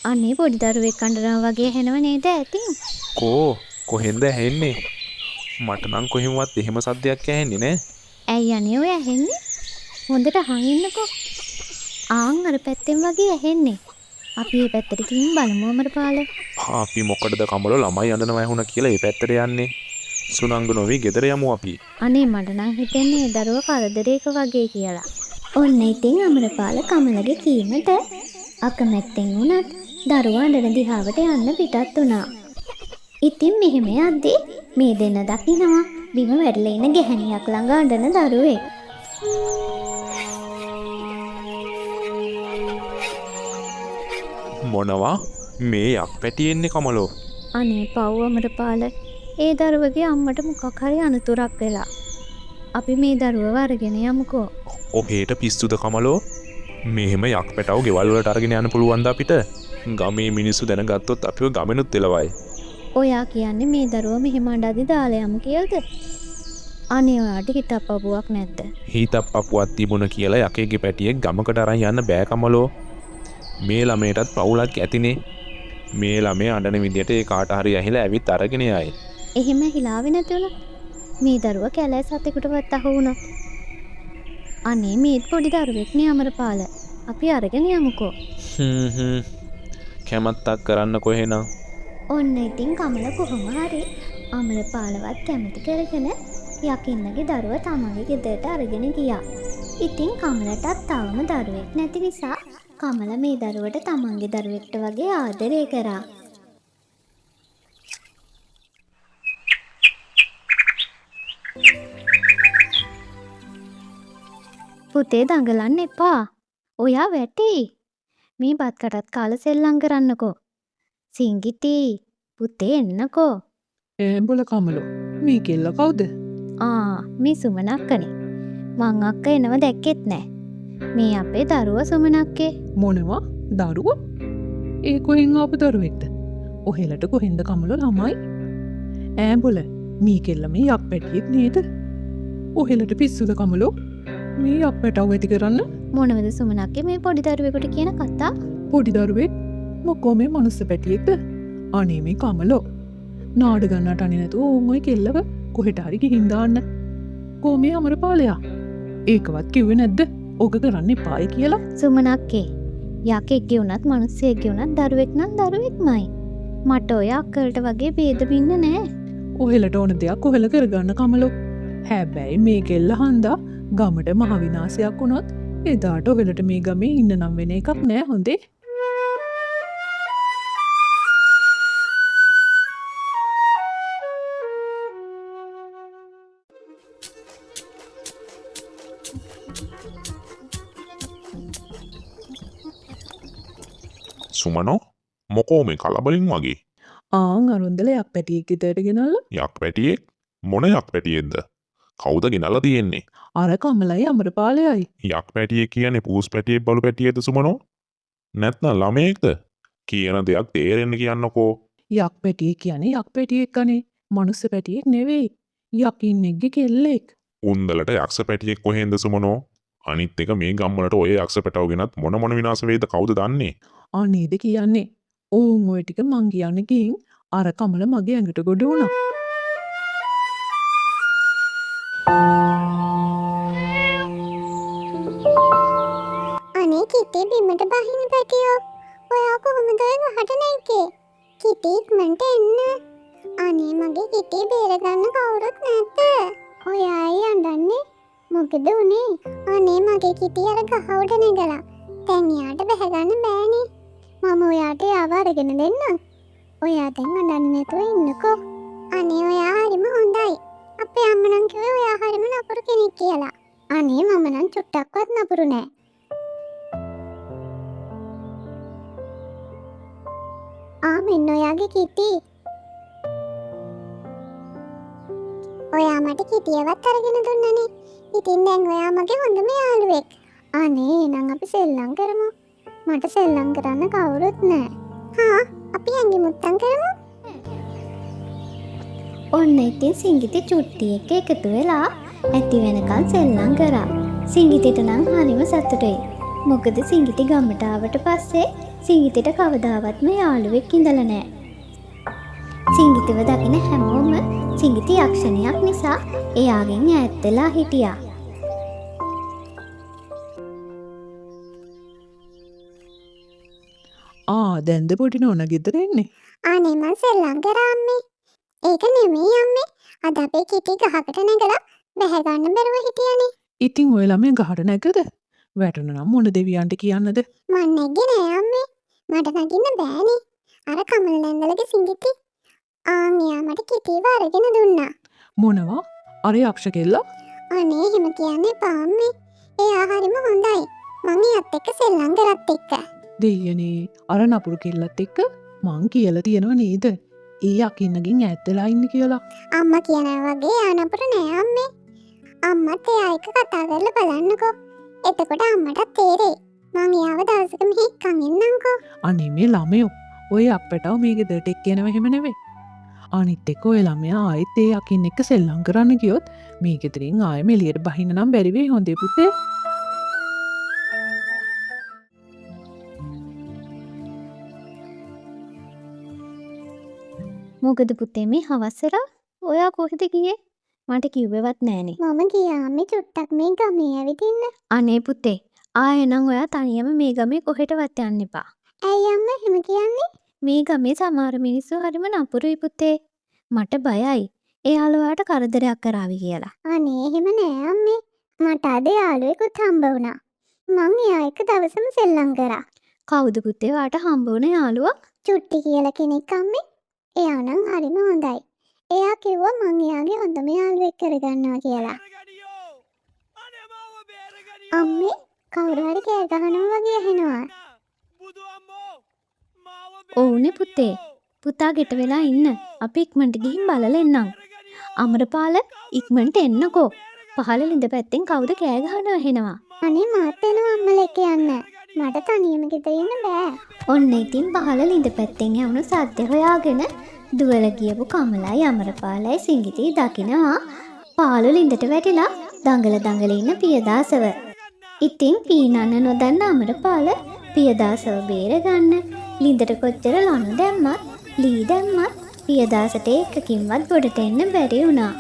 අනේ පොඩි දරුවෙක් අඬනවා වගේ ඇහෙනව නේද ඈතින්? කෝ කොහෙන්ද ඇහෙන්නේ? මට නම් කොහෙන්වත් එහෙම සද්දයක් ඇහෙන්නේ නෑ. ඇයි අනේ ඔය ඇහෙන්නේ? හොඳට අහන් ඉන්නකෝ. ආන් අර පැත්තෙන් වගේ ඇහෙන්නේ. අපි ඒ පැත්තට ගිහින් බලමු අමරපාල. අපි මොකටද කමලෝ ළමයි අඬනවා ඇහුණා කියලා ඒ පැත්තට යන්නේ? සුනංගු නොවි ගෙදර යමු අපි. අනේ මට නම් හිතෙන්නේ ඒ දරුවා කරදරේක වගේ කියලා. ඔන්න ඉතින් අමරපාල කමලගේ කීමට අකමැත්තෙන් වුණත් දරුවා අඬන දිහාවට යන්න පිටත් වුණා. ඉතින් මෙහෙම යද්දි මේ දෙන්න දකිනවා බිම වැටිලා ඉන්න ගැහැණියක් ළඟ අඬන දරුවෙක්. මොනවා මේ යක් පැටි එන්නේ කමලෝ? අනේ පව් අමරපාල, ඒ දරුවගේ අම්මට මොකක් හරි අනතුරක් වෙලා. අපි මේ දරුවව අරගෙන යමුකෝ. ඔහේට පිස්සුද කමලෝ? මෙහෙම යක් පැටව ගෙවල් වලට අරගෙන යන්න පුළුවන්ද අපිට? ගමේ මිනිස්සු දැනගත්තොත් අපිව ගමෙනුත් එලවයි. ඔයා කියන්නේ මේ දරුවා මෙහෙම අඬද්දි දාලා යමු කියලාද? අනේ ඔයාට හිතක් පපුවක් නැද්ද? හිතක් පපුවක් තිබුණ කියලා යකෙක්ගේ පැටියෙක් ගමකට අරන් යන්න බෑ කමලෝ. මේ ළමයටත් පවුලක් ඇතිනේ. මේ ළමයා අඬන විදියට ඒ කාට හරි ඇහිලා ඇවිත් අරගෙන යයි. එහෙම හිලාවේ නැති වුණා. මේ දරුවා කැලෑ සතෙකුටවත් අහු වුණොත්. අනේ මේත් පොඩි දරුවෙක් නේ අමරපාල. අපි අරගෙන යමුකෝ. හ්ම්. කැමැත්තක් කරන්න කොහෙනම්. ඔන්න ඉතින් කමල කොහොම හරි අමරපාලවත් කැමති කරගෙන යකින්නගේ දරුවා තමන්ගේ ගෙදරට අරගෙන ගියා. ඉතින් කමලටත් තවම දරුවෙක් නැති නිසා කමල මේ දරුවට තමන්ගේ දරුවෙක්ට වගේ ආදරය කරා. පුතේ දඟලන්න එපා. ඔයා වැටෙයි. මේ බත් කටත් කාලා සෙල්ලම් කරන්නකෝ. සිංගිති පුතේ එන්නකෝ. ඈ බොල කමලෝ, මේ කෙල්ල කවුද? ආ මේ සුමනක්කනේ. මං අක්ක එනව දැක්කෙත් නෑ. මේ අපේ දරුවා සුමනක්කේ. මොනවා දරුවා? ඒ කොහෙන් ආපු දරුවෙක්ද? ඔහෙලට කොහෙන්ද කමලෝ ළමයි? ඈ බොල මේ කෙල්ල මේ යක් පැටියෙක් නේද? ඔහෙලට පිස්සුද කමලෝ? මේ යක් පැටව් ඇති කරන්න? මොනවද සුමනක්කේ මේ පොඩි දරුවෙකුට කියන කතා? පොඩි දරුවෙක් මොකෝ මේ මනුස්ස පැටියෙක්ද? අනේ මේ කමලෝ නාඩ ගන්නට අනේ නැතුව ඕන් ඔය කෙල්ලව කොහෙට හරි ගිහින් දාන්න. කෝ මේ අමරපාලයා? ඒකවත් කිව්වේ නැද්ද? ඕක කරන්න එපායි කියලා. සුමනක්කේ යකෙක්ගේ වුණත් මනුස්සයෙක්ගේ වුණත් දරුවෙක් නම් දරුවෙක්මයි. මට ඔය අක්කලට වගේ ભેද බින්න නෑ. ඔහෙලට ඕන දෙයක් ඔහෙල කරගන්න කමලෝ. හැබැයි මේ කෙල්ල හන්දා ගමට මහ විනාශයක් වුණොත් එදාට ඔහෙලට මේ ගමේ ඉන්න නම් වෙන එකක් නෑ හොඳේ. සුමනෝ මොකෝ මේ කලබලින් වගේ? ආන් අරුන්දල යක් පැටියෙක් ගෙදරට ගෙනල්ලා. යක් පැටියෙක්? මොන යක් පැටියෙක්ද? කවුද ගෙනල්ලා තියෙන්නේ? අර කමලයි අමරපාලයයි. යක් පැටියෙක් කියන්නේ පූස් පැටියෙක් බලු පැටියෙක්ද සුමනෝ? නැත්නම් ළමයෙක්ද? කියන දෙයක් තේරෙන්න කියන්නකෝ. යක් පැටියෙක් කියන්නේ යක් පැටියෙක් අනේ. මනුස්ස පැටියෙක් නෙවෙයි. යකින්නෙක්ගේ කෙල්ලෙක්. උන්දලට යක්ෂ පැටියෙක් කොහෙන්ද සුමනෝ? අනිත් එක මේ ගම්වලට ඔය යක්ෂ පැටව ගෙනත් මොන මොන විනාශ වෙයිද කවුද දන්නේ? අනේද කියන්නේ. ඕන් ඔය ටික මං කියන්න ගිහින් අර කමල මගේ ඇඟට ගොඩ වුණා. අනේ කිටි බිමට බහින පැටියෝ. ඔයා කොහොමද ඔය ගහට නැග්ගේ? කිටි ඉක්මනට එන්න. අනේ මගේ කිටි බේරගන්න කවුරුත් නැද්ද? ඔයා ඇයි අඬන්නේ? මොකද වුනේ? අනේ මගේ කිටි අර ගහ උඩ නැගලා. දැන් එයාට බැහැ ගන්න බෑනේ. මම ඔයාට එයාව අරගෙන දෙන්නම්. ඔයා දැන් අඬන්නේ නැතුව ඉන්නකෝ. අනේ ඔයා හරිම හොඳයි. අපේ අම්මා නම් කිව්වේ ඔයා හරිම නපුරු කෙනෙක් කියලා. අනේ මම නම් චුට්ටක්වත් නපුරු නෑ. ආ මෙන්න ඔයාගේ කිටි. ඔයා මට කිටියවත් අරගෙන දුන්නනේ. ඉතින් දැන් ඔයා මගේ හොඳම යාළුවෙක්. අනේ එහෙනම් අපි සෙල්ලම් කරමු. මට සෙල්ලම් කරන්න කවුරුත් නෑ. හා අපි ඇඟි මුත්තම් කරමු. ඔන්න ඉතින් සිංගිති චුට්ටි එක්ක එකතු වෙලා ඇති වෙනකන් සෙල්ලම් කරා. සිංගිතිට නම් හරිම සතුටුයි. මොකද සිංගිති ගමට ආවට පස්සේ සිංගිතිට කවදාවත්ම යාළුවෙක් ඉඳලා නෑ. සිංගිතිව දකින හැමෝම සිංගිති යක්ෂණියක් නිසා එයාගෙන් ඈත් වෙලා හිටියා. ආ දැන්ද පොඩි නෝනා ගෙදර එන්නේ? අනේ මං සෙල්ලම් කරා අම්මේ. ඒක නෙමෙයි අම්මේ. අද අපේ කිටි ගහකට නැගලා බැහැ ගන්න බැරුව හිටියනේ. ඉතින් ඔය ළමයා ගහට නැගද? වැටුණා නම් මොන දෙවියන්ට කියන්නද? මං නැග්ගේ නෑ අම්මේ. මට නගින්න බෑනේ. අර කමල නැන්දලගේ සිඟිති. ආන් එයා මට කිටිව අරගෙන දුන්නා. මොනවා? අර යක්ෂ කෙල්ලා? අනේ එහෙම කියන්න එපා අම්මේ. එයා හරිම හොඳයි. මං එයාත් එක්ක සෙල්ලම් කරත් එක්ක. දෙයියනේ අර නපුරු කෙල්ලත් එක්ක මං කියලා තියෙනව නේද? ඒ යකින්නගෙන් ඈත් වෙලා ඉන්න කියලා. අම්මා කියනවා වගේ එයා නපුරු නෑ අම්මේ. අම්මත් එයා එක්ක කතා කරලා බලන්නකෝ. එතකොට අම්මටත් තේරෙයි. මං එයාව දවසක මෙහි එක්කන් එන්නම්කෝ. අනේ මේ ළමයෝ ඔය අප්පටව මේ ගෙදරට එක්ක එනව එහෙම නෙවෙයි. අනිත් එක ඔය ළමයා ආයෙත් ඒ යකින් එක්ක සෙල්ලම් කරන්න ගියොත් මේ ගෙදරින් ආයෙම එළියට බහින්න නම් බැරි වෙයි හොඳේ පුතේ. මොකද පුතේ මේ හවස් වෙලා ඔයා කොහෙද ගියේ? මට කිව්වෙවත් නෑනේ. මම ගියා අම්මේ චුට්ටක් මේ ගමේ ඇවිදින්න. අනේ පුතේ ආයෙ නම් ඔයා තනියම මේ ගමේ කොහෙටවත් යන්න එපා. ඇයි අම්මා එහෙම කියන්නේ? මේ ගමේ සමහර මිනිස්සු හරිම නපුරුයි පුතේ. මට බයයි. එයාලා ඔයාට කරදරයක් කරාවි කියලා. අනේ එහෙම නෑ අම්මේ. මට අද යාළුවෙකුත් හම්බ වුණා. මං එයා එක්ක දවසම සෙල්ලම් කරා. කවුද පුතේ ඔයාට හම්බ වුණ යාළුවා? චුට්ටි කියලා කෙනෙක් අම්මේ. එයා නම් හරිම හොඳයි. එයා කිව්වා මං එයාගේ හොඳම යාළුවෙක් කරගන්නවා කියලා. අම්මේ කවුරු හරි කෑ ගහනවා වගේ ඇහෙනවා. ඔව්නේ පුතේ. පුතා ගෙට වෙලා ඉන්න. අපි ඉක්මනට ගිහින් බලලා එන්නම්. අමරපාල ඉක්මනට එන්නකෝ. පහළ ළිඳ පැත්තෙන් කවුද කෑ ගහනවා ඇහෙනවා. අනේ මාත් එනවා අම්මලා එක්ක යන්න. මට තනියම ගෙදර ඉන්න බෑ. ඔන්න ඉතින් පහළ ළිඳ පැත්තෙන් ඇහුණු සද්ද හොයාගෙන දුවලා ගියපු කමලයි අමරපාලයි සිඟිතියි දකිනවා පාළු ළිඳට වැටිලා දඟල දඟල ඉන්න පියදාසව. ඉතින් පීනන්න නොදන්න අමරපාල පියදාසව බේරගන්න ළිඳට කොච්චර ලණු දැම්මත් ලී දැම්මත් පියදාසට එකකින්වත් ගොඩට එන්න බැරි වුණා.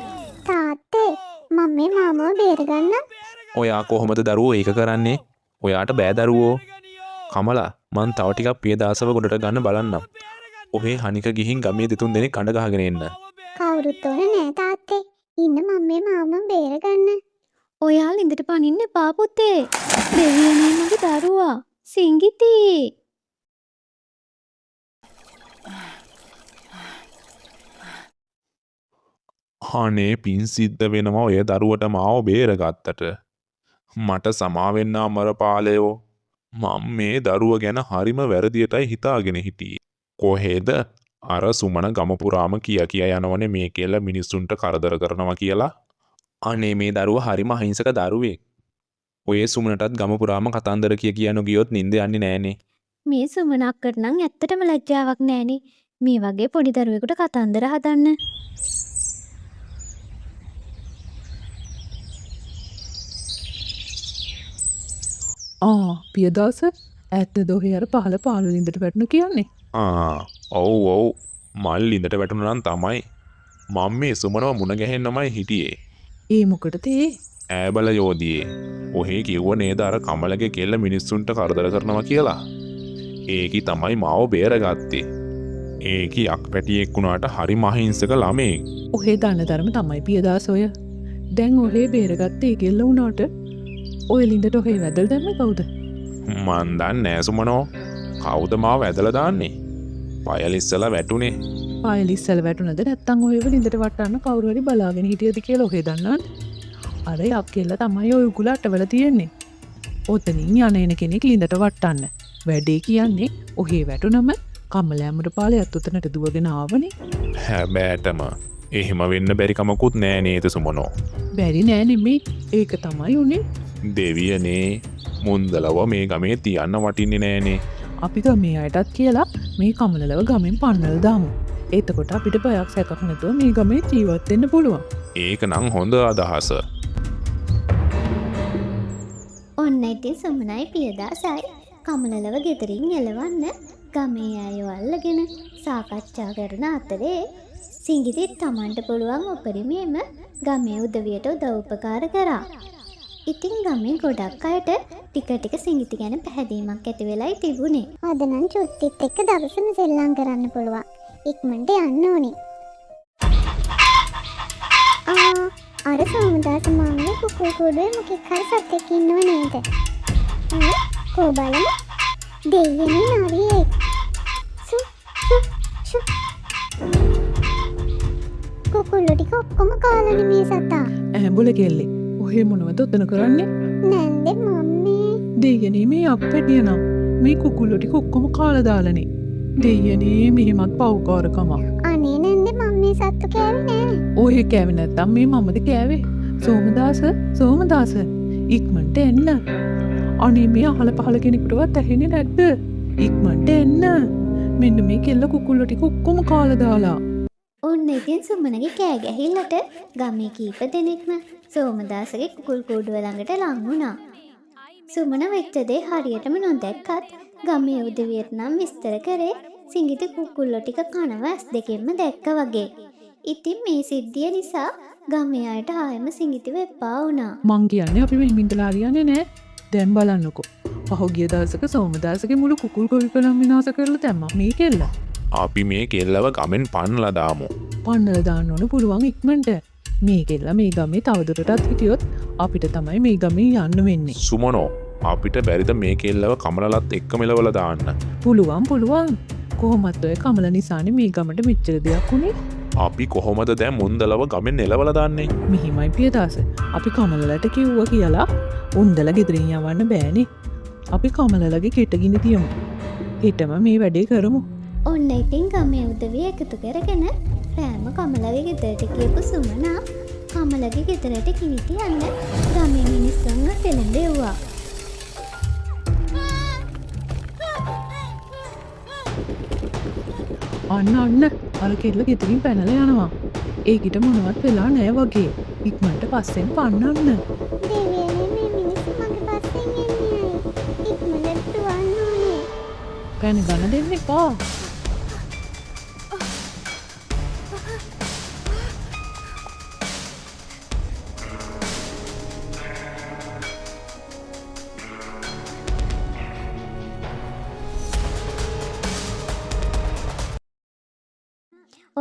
තාත්තේ මම මේ මාමව බේරගන්න. ඔයා කොහොමද දරුවෝ ඒක කරන්නේ? ඔයාට බෑ දරුවෝ. කමලා මං තව ටිකක් පියදාසව ගොඩට ගන්න බලන්නම්. ඔහේ හනික ගිහින් ගමේ දෙතුන් දෙනෙක් කඩ ගහගෙන එන්න. කවුරුත් ඕන නෑ තාත්තේ. ඉන්න මම මේ මාමව බේරගන්න. ඔයා ළිඳට පනින්න එපා පුතේ. දෙවියනේ මගේ දරුවා. සිංගිති. අනේ පින් සිද්ධ වෙනවා ඔය දරුවට මාව බේරගත්තට. මට සමාවෙන්න අමරපාලයෝ. මං මේ දරුව ගැන හරිම වැරදියටයි හිතාගෙන හිටියේ. කොහෙද අර සුමන ගම පුරාම කිය කිය යනවනේ මේ කෙල්ල මිනිස්සුන්ට කරදර කරනවා කියලා. අනේ මේ දරුවා හරිම අහිංසක දරුවෙක්. ඔය සුමනටත් ගම පුරාම කතන්දර කිය කිය නොගියොත් නින්ද යන්නේ නෑනේ. මේ සුමන අක්කට නම් ඇත්තටම ලැජ්ජාවක් නෑනේ. මේ වගේ පොඩි දරුවෙකුට කතන්දර හදන්න. ආ පියදාස ඇත්තද ඔහේ අර පහළ පාළු ළිඳට වැටුණ කියන්නේ? ආ ඔව් ඔව් මල් ළිඳට වැටුණා නම් තමයි. මං මේ සුමනව මුණ ගැහෙන්නමයි හිටියේ. ඒ මොකටද ඒ? ඈ බල යෝධියේ. ඔහේ කිව්ව නේද අර කමලගේ කෙල්ල මිනිස්සුන්ට කරදර කරනවා කියලා. ඒකි තමයි මාව බේරගත්තේ. ඒකි යක් පැටියෙක් වුණාට හරිම අහිංසක ළමයෙක්. ඔහේ දන්න තරම තමයි පියදාස ඔය. දැන් ඔහේ බේරගත්තේ ඒ කෙල්ල වුණාට ඔය ළිඳට ඔහේ වැදලා දැම්මේ කවුද? මන් දන්නේ නෑ සුමනෝ. කවුද මාව ඇදලා දාන්නේ? පය ලිස්සලා වැටුනේ. පය ලිස්සලා වැටුණද නැත්තම් ඔයව ළිඳට වට්ටන්න කවුරු හරි බලාගෙන හිටියද කියලා ඔහේ දන්නවද? අර යක් කෙල්ල තමයි ඔය උගුල අටවල තියෙන්නේ. ඔතනින් යන එන කෙනෙක් ළිඳට වට්ටන්න. වැඩේ කියන්නේ ඔහේ වැටුනම කමල අමරපාලයත් උතනට දුවගෙන ආවනේ. හැබෑටම එහෙම වෙන්න බැරි කමකුත් නෑ නේද සුමනෝ? බැරි නෑ නෙමෙයි. ඒක තමයි උනේ. දෙවියනේ මුන්දලව මේ ගමේ තියන්න වටින්නේ නෑනේ. අපි ගමේ අයටත් කියලා මේ කමලලව ගමෙන් පන්නලා දාමු. එතකොට අපිට බයක් සැකක් නැතුව මේ ගමේ ජීවත් වෙන්න පුළුවන්. ඒක නම් හොඳ අදහස. ඔන්න ඉතින් සුමනයි පියදාසයි කමලලව ගෙදරින් එලවන්න ගමේ අයව අල්ලගෙන සාකච්ඡා කරන අතරේ සිඟිතිත් තමන්ට පුළුවන් උපරිමයෙන්ම ගමේ උදවියට උදව් උපකාර කරා. ඉතින් ගමේ ගොඩක් අයට ටික ටික සිඟිති ගැන පැහැදීමක් ඇති වෙලයි තිබුණේ. අද නම් චුට්ටිත් එක්ක දවසම සෙල්ලම් කරන්න පුළුවන්. ඉක්මනට යන්න ඕනේ. ආ, අර සෝමදාස මාමගේ කුකුල් කූඩුවේ මොකෙක් හරි සතෙක් ඉන්නව නේද? ඈ, කෝ බලමු. දෙයියනේ නරියෙක්. සු සු සු. කුකුල්ලෝ ටික ඔක්කොම කාලානේ මේ සතා. ඇඹුල කෙල්ලේ. ඔහේ මොනවද ඔතන කරන්නේ? නැන්දේ මම්මේ. දෙයියනේ මේ අප්පැටිය නම් මේ කුකුල්ලෝ ටික ඔක්කොම කාලා දාලානේ. දෙයියනේ මෙහෙමත් පව්කාරකමක්. අනේ නැන්දේ මම මේ සත්තු කෑවේ නෑ. ඔහේ කෑවේ නැත්තම් මේ මමද කෑවේ? සෝමදාස සෝමදාස ඉක්මනට එන්න. අනේ මේ අහල පහල කෙනෙකුටවත් ඇහෙන්නේ නැද්ද? ඉක්මනට එන්න. මෙන්න මේ කෙල්ල කුකුල්ලෝ ටික ඔක්කොම කාලා දාලා. ඔන්න ඉතින් සුමනගේ කෑ ගැහිල්ලට ගමේ කීප දෙනෙක්ම සෝමදාසගේ කුකුල් කූඩුව ළඟට ලං වුණා. සුමන වෙච්ච දේ හරියටම නොදැක්කත් ගමේ උදවියට නම් විස්තර කරේ සිඟිති කුකුල්ලෝ ටික කනව ඇස් දෙකෙන්ම දැක්ක වගේ. ඉතින් මේ සිද්ධිය නිසා ගමේ අයට ආයෙම සිඟිතිව එපා වුණා. මං කියන්නේ අපි මෙහෙම ඉඳලා හරියන්නේ නෑ. දැන් බලන්නකෝ. පහුගිය දවසක සෝමදාසගේ මුළු කුකුල් ගොවිපළම විනාශ කරලා දැම්මා මේ කෙල්ල. අපි මේ කෙල්ලව ගමෙන් පන්නලා දාමු. පන්නලා දාන්න ඕන පුළුවන් ඉක්මනට. මේ කෙල්ල මේ ගමේ තවදුරටත් හිටියොත් අපිට තමයි මේ ගමේ යන්න වෙන්නේ. සුමනෝ, අපිට බැරිද මේ කෙල්ලව කමලලත් එක්කම එලවලා දාන්න? පුළුවන් පුළුවන්. කොහොමත් ඔය කමල නිසානේ මේ ගමට මෙච්චර දෙයක් වුණේ. අපි කොහොමද දැන් මුන්දලව ගමෙන් එලවලා දාන්නේ? මෙහිමයි පියදාස. අපි කමලලට කිව්වා කියලා උන්දල ගෙදරින් යවන්න බෑනේ. අපි කමලලගේ කෙට ගිනි තියමු. හෙටම මේ වැඩේ කරමු. ඔන්න ඉතින් ගමේ උදවිය එකතු කරගෙන රෑම කමලගේ ගෙදරට ගියපු සුමනා කමලගේ ගෙදරට ගිනි තියන්න ගමේ මිනිස්සුන්ව පෙළඹෙව්වා. අන්න අන්න අර කෙල්ල ගෙදරින් පැනලා යනවා. ඒකිට මොනවත් වෙලා නෑ වගේ. ඉක්මනට පස්සෙන් පන්නන්න. දෙවියනේ මේ මිනිස්සු මගේ පස්සෙන් එන්නේ ඇයි? ඉක්මනට දුවන්න ඕනේ. පැන ගන්න දෙන්න එපා.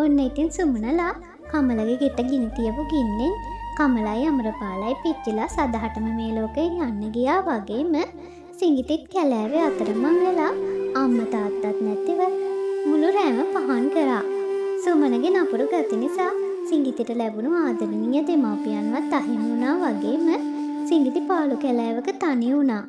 ඔන්න ඉතින් සුමනලා කමලගේ ගෙට ගිනි තියපු ගින්නෙන් කමලයි අමරපාලයි පිච්චිලා සදහටම මේ ලෝකෙන් යන්න ගියා වගේම සිඟිතිත් කැලෑවේ අතරමං වෙලා අම්මා තාත්තත් නැතිව මුළු රෑම පහන් කරා. සුමනගේ නපුරු ගති නිසා සිඟිතිට ලැබුණු ආදරණීය දෙමාපියන්වත් අහිමි වුණා වගේම සිඟිති පාළු කැලෑවක තනි වුණා.